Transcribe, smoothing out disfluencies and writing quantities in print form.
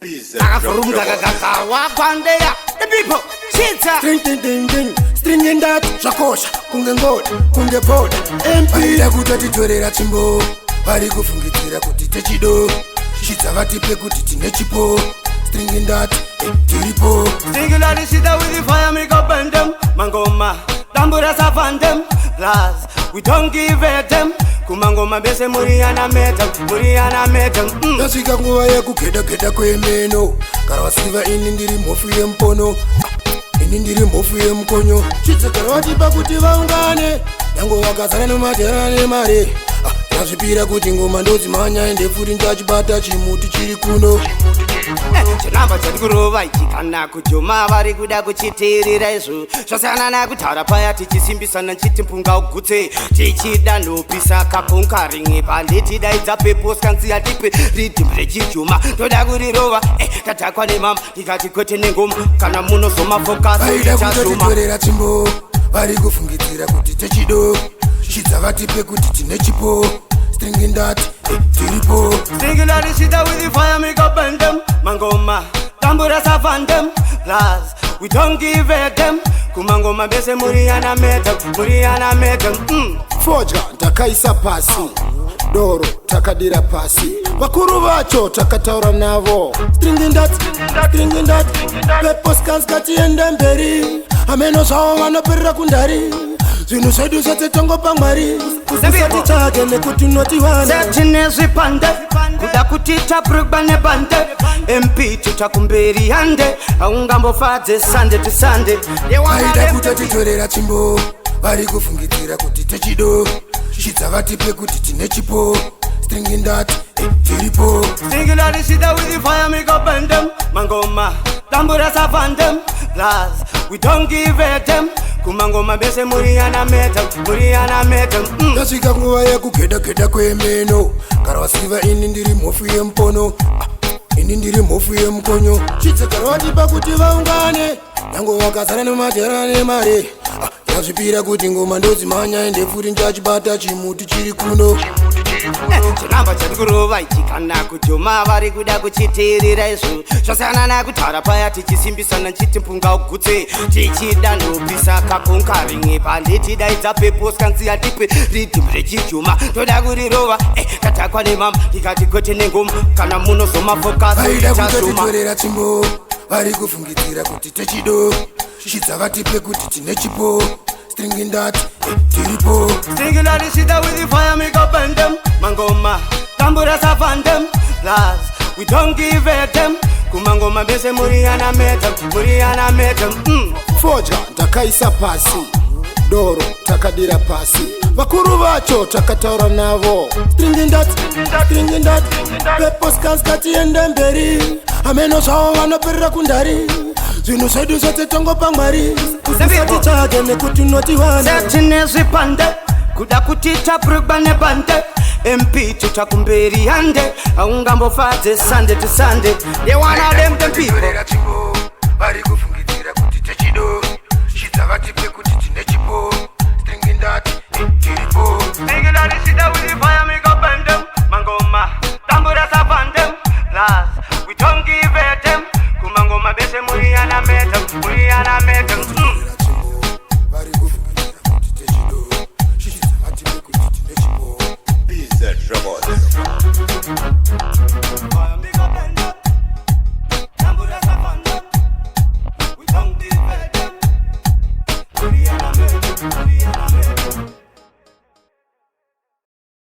Akavhurumukakakaka wakwandeya. The people, chitsa. String ding ding ding, string in that zvakosha kunge ngoda kunge poda MP kutatitorera tsvimbo. Vari kufungidzira kuti techido shidza vatipe kuti tine chipo. String in that, tiripo. Singularly shita with the fire, me go burn them. Mangoma, tambura safandem. Plus, we don't give a damn. Kumangoma bese muriana metam, muriana metam. Yasvika nguva yekugeda-geda kwemeno. Gara wasiva ini ndiri mhofu yemupono. Ah, ini ndiri mhofu yemukonyo. Chidzegara vatipa kuti vaungane nyange vakazara nemadhera nemari. Ah, yazvipira kuti ngoma ndodzimhanya ende futi ndichachibata chimuti chiri kuno. Chinamba chati kurova ichi kana kujoma vari kuda kuchiteerera izvo zvasiyana nakutaura paya tichisimbisana nchiti mpunga ugutse tichida nhopisa kakonka rimwe panditidaidza pepo skanzi yatipe riddim rechijuma toda kurirova tadhakwa nemama tikati kwete nengoma kana munozoma focus. Vaida ichazuma. kutatitorera tsvimbo. Vari kufungidzira kuti techido shidza vatipe kuti tine chipo. String in that, tiripo. Singularly shita with the fire, me go burn them. Mangoma, tambura safandem. Plus, we don't give a damn. Kumangoma bese muriana metam, muriana metam. Fodya ndakaisa pasi, doro takadira pasi, vakuru vacho takataura navo. String in that, string in that, pepo scans katiende mberi. Hameno zvavo vanoperera kundari. Zvinhu zvedu zvose tongopa Mwari. Usati chake nekuti unotiwana. Setine zvipande kuda kutita brugba nebande MP tuta kumberi hande haungambofadze Sunday to Sunday. Vaida kutatitorera tsvimbo. Vari kufungidzira kuti techido shidza vatipe kuti tine chipo. String in that, tiripo. Singularly shita with the fire, me go burn them. Mangoma, tambura safandem. Plus, we don't give a damn. Kumangoma bese muriana metam, muriana metam. Yasvika nguva yekugeda-geda kwemeno. Gara wasiva ini ndiri mhofu yemupono. Ah, ini ndiri mhofu yemukonyo. Chidzegara vatipa kuti vaungane nyange vakazara nemadhera nemari. Ah, yazvipira kuti ngoma ndodzimhanya ende futi ndichachibata chimuti chiri kuno. Chinamba chati kurova ichi kana kujoma vari kuda kuchiteerera izvo zvasiyana nakutaura paya tichisimbisana nchiti mpunga ugutse tichida nhopisa kakonka rimwe panditidaidza pepo skanzi yatipe riddim rechijuma toda kurirova tadhakwa nemama tikati kwete nengoma kana munozoma focus. Vaida ichazuma. kutatitorera tsvimbo. Vari kufungidzira kuti techido shidza vatipe kuti tine chipo. String in that, tiripo. Singularly shita with the fire, me go burn them. Mangoma, tambura safandem. Plus, we don't give a damn. Kumangoma bese muriana metam, muriana metam. Fodya ndakaisa pasi, doro takadira pasi, vakuru vacho takataura navo. String in that, string in that, pepo scans katiende mberi. Hameno zvavo vanoperera kundari. Zvinhu zvedu zvose tongopa Mwari. Usati chake nekuti unotiwana. Setine zvipande kuda kutita brugba nebande MP tuta kumberi hande haungambofadze Sunday to Sunday. They one of them, them people. Vari kufungidzira.